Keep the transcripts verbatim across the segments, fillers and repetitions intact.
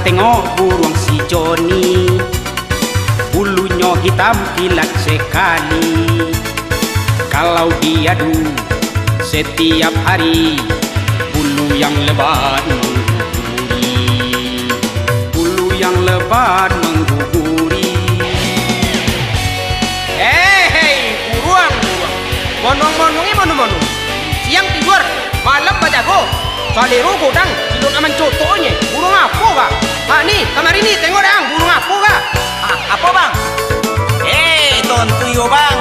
Tengok buruang si Joni, bulunyo hitam kilat sekali. Kalau diadu setiap hari, bulu yang lebat mengguguri, bulu yang lebat mengguguri. Hei, hei, buruang, buruang. Monuang-monuang, eh, monuang-monuang. Siang tidur, malam bajago. Salero godang, cilok nan mancotok nyo. Buruang apo, Bang? Ha, ni, kamari ni, tengok dang, buruang apo, Bang? Ah, apo, Bang? Eh, tontu iyo, Bang.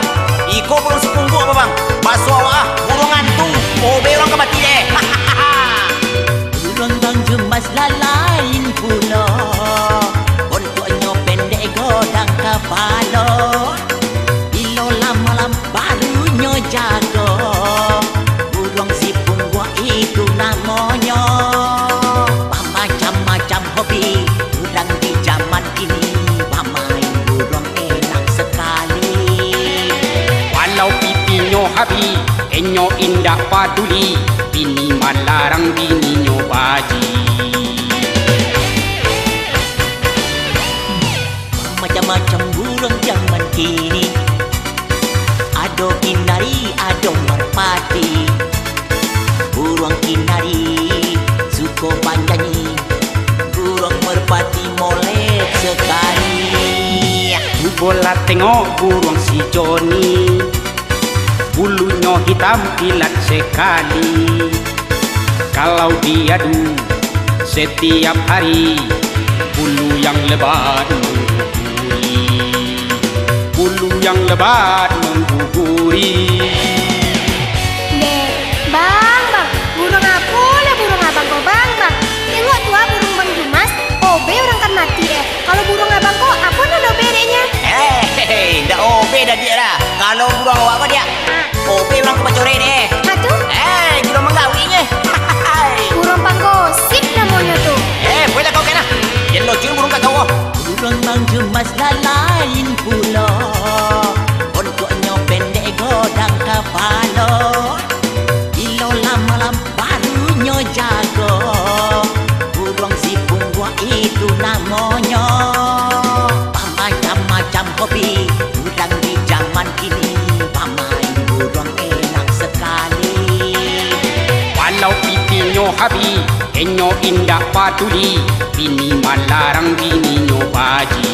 Iko buruang si Pungguak, Bang. Baso awak, ah, buruang antu. Obe urang ka mati deh. Buruang Bang Jumas lalain pulo. Bontuaknyo pendek godang kapalo. Bilo lah malam barunyo jago. Buruang si Pungguak itu namonyo. Bamacam-macam hobi urang di jaman kini. Bamain buruang enak sakali. Walau pitinyo habih, inyo indak paduli. Bini malarang bininyo baji. Macam-macam buruang jaman kini. Ado kinari, ado marpati. Buruang kinari suko banyanyi. Buruang marpati molek sakali. Cubolah tengok buruang si Joni. Bulunyo hitam kilat sekali. Kalau diadu setiap hari, bulu yang lebat mengguguri, bulu yang lebat mengguguri. Dek, Bang, Bang, buruang apo lah buruang abang ko, Bang, Bang? Tengok tu ah, buruang Bang Jumas, obe urang kan mati deh. Kalau buruang abang ko, apo nan obe deknyo? Eh, ndak obe dah, Diak, lah. Kalau buruang awak ko, Diak, obe urang ka bacorai deh. Ha tu? Eh, gilo manggawinyo. Buruang panggosip namonyo tu. Eh, poilah kau ka nah. Jan locun buruang ka kau. Buruang Bang Jumas lalain pulo. Bontuaknyo pendek godang kapalo. Bilo lah malam barunyo jago. Buruang si Pungguak itu namonyo. Bamacam-macam hobi urang di jaman kini. Bamain buruang enak sakali. Walau pitinyo habih, inyo indak paduli. Bini malarang bininyo baji.